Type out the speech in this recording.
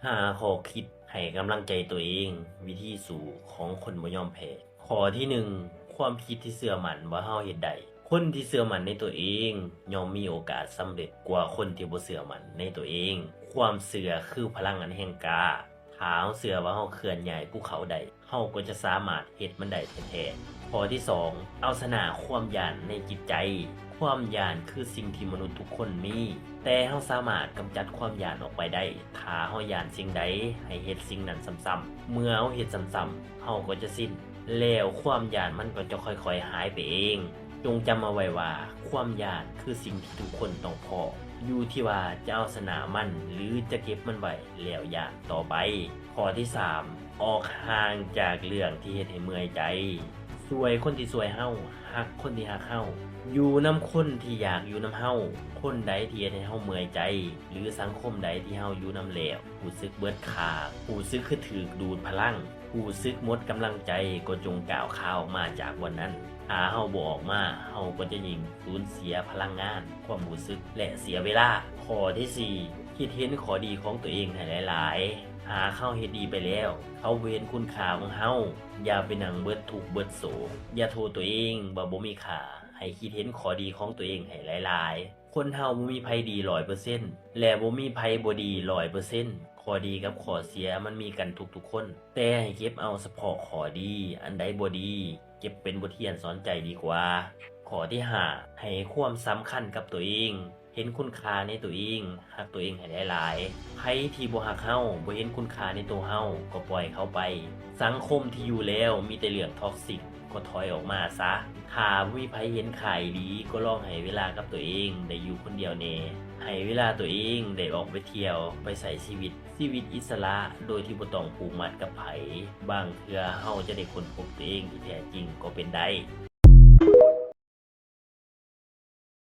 ຫ້າຂໍ້ຄິດໃຫ້ກຳລັງໃຈຕົວເອງ, ວິທີສູ້ຂອງຄົນບໍ່ຍອມແພ້. ຂໍ້ທີໜຶ່ງ, ຄວາມຄິດທີ່ເຊື່ອໝັ້ນວ່າເຮົາເຮັດໄດ້. ຄົນທີ່ເຊື່ອໝັ້ນໃນຕົວເອງຍ່ອມມີໂອກາດສຳເລັດກວ່າຄົນທີ່ບໍ່ເຊື່ອໝັ້ນໃນຕົວເອງ. ຄວາມເຊື່ອຄືພະລັງອັນແຮງກ້າ. ຖ້າເຮົາເຊື່ອວ່າເຮົາເຄື່ອນຍ້າຍພູເຂົາໄດ້, ເຮົາກໍຈະສາມາດເຮັດມັນໄດ້ແທ້ໆ. ຂໍ້ທີສອງ, ເອົາຊະນະຄວາມຢ້ານໃນຈິດໃຈ. ຄວາມຢ້ານຄືສິ່ງທີ່ມະນຸດທຸກຄົນມີ, ແຕ່ເຮົາສາມາດກຳຈັດຄວາມຢ້ານອອກໄປໄດ້ ຖ້າເຮົາຢ້ານສິ່ງໃດ, ໃຫ້ເຮັດສິ່ງນັ້ນຊ້ຳໆ. ເມື່ອເຮົາເຮັດຊ້ຳໆ, ເຮົາກໍຈະຊິນ, ແລ້ວຄວາມຢ້ານມັນກໍຈະຄ່ອຍໆຫາຍໄປເອງ. ຈົ່ງຈຳເອົາໄວ້ວ່າ ຄວາມຢ້ານຄືສິ່ງທີ່ທຸກຄົນຕ້ອງພໍ້, ຢູ່ທີ່ວ່າຈະເອົາຊະນະມັນ ຫຼື ຈະເກັບມັນໄວ້ແລ້ວຢ້ານຕໍ່ໄປ. ຂໍ້ທີສາມ, ອອກຫ່າງຈາກເລື່ອງທີ່ເຮັດໃຫ້ເມື່ອຍໃຈ. ຊ່ວຍຄົນທີ່ຊ່ວຍເຮົາ, ຮັກຄົນທີ່ຮັກເຮົາ, ຢູ່ນຳຄົນທີ່ຢາກຢູ່ນຳເຮົາ. ຄົນໃດທີ່ເຮັດໃຫ້ເຮົາເມື່ອຍໃຈ ຫຼື ສັງຄົມໃດທີ່ເຮົາຢູ່ນຳແລ້ວຮູ້ສຶກເບີດຄ່າ, ຮູ້ສຶກຄືຖືກດູດພະລັງ, ຮູ້ສຶກໝົດກຳລັງໃຈ, ກໍຈົ່ງກ້າວຂາອອກມາຈາກບ່ອນນັ້ນ. ຖ້າເຮົາບໍ່ອອກມາ, ເຮົາກໍຈະຍິ່ງສູນເສຍພະລັງງານ, ຄວາມຮູ້ສຶກ ແລະ ເສຍເວລາ. ຂໍ້ທີສີ່, ຄິດເຫັນຂໍ້ດີຂອງຕົວເອງໃຫ້ຫຼາຍໆ. ຫາກເຮົາເຮັດດີໄປແລ້ວ, ເຂົາບໍ່ເຫັນຄຸນຄ່າຂອງເຮົາ, ຢ່າໄປນັ່ງເບິດທຸກເບິດໂສກ. ຢ່າໂທດຕົວເອງວ່າບໍ່ມີຄ່າ. ໃຫ້ຄິດເຫັນຂໍ້ດີຂອງຕົວເອງໃຫ້ຫຼາຍໆ. ຄົນເຮົາບໍ່ມີໃຜດີຮ້ອຍເປີເຊັນ ແລະ ບໍ່ມີໃຜບໍ່ດີຮ້ອຍເປີເຊັນ. ຂໍ້ດີກັບຂໍ້ເສຍມັນມີກັນທຸກໆຄົນ, ແຕ່ໃຫ້ເກັບເອົາສະເພາະຂໍ້ດີ, ອັນໃດບໍ່ດີ ເກັບເປັນບົດຮຽນສອນໃຈດີກວ່າ. ຂໍ້ທີຫ້າ, ໃຫ້ຄວາມສຳຄັນກັບຕົວເອງ, ເຫັນຄຸນຄ່າໃນຕົວເອງ, ຮັກຕົວເອງໃຫ້ຫຼາຍໆ. ໃຜທີ່ບໍ່ຮັກເຮົາ, ບໍ່ເຫັນຄຸນຄ່າໃນໂຕເຮົາ, ກໍປ່ອຍເຂົາໄປ. ສັງຄົມທີ່ຢູ່ແລ້ວມີແຕ່ເລື່ອງທອກຊິກ, ກໍຖອຍອອກມາຊະ. ຖ້າບໍ່ມີໃຜເຫັນຄ່າອີ່ຫຼີ, ກໍລອງໃຫ້ເວລາກັບຕົວເອງໄດ້ຢູ່ຄົນດຽວແດ່. ໃຫ້ເວລາຕົວເອງໄດ້ອອກໄປທ່ຽວ, ໄປໃຊ້ຊີວິດ, ຊີວິດອິດສະຫຼະ ໂດຍທີ່ບໍ່ຕ້ອງຜູກມັດກັບໃຜ. ບາງເທື່ອເຮົາຈະໄດ້ຄົ້ນພົບຕົວເອງທີ່ແທ້ຈິງກໍເປັນໄດ້.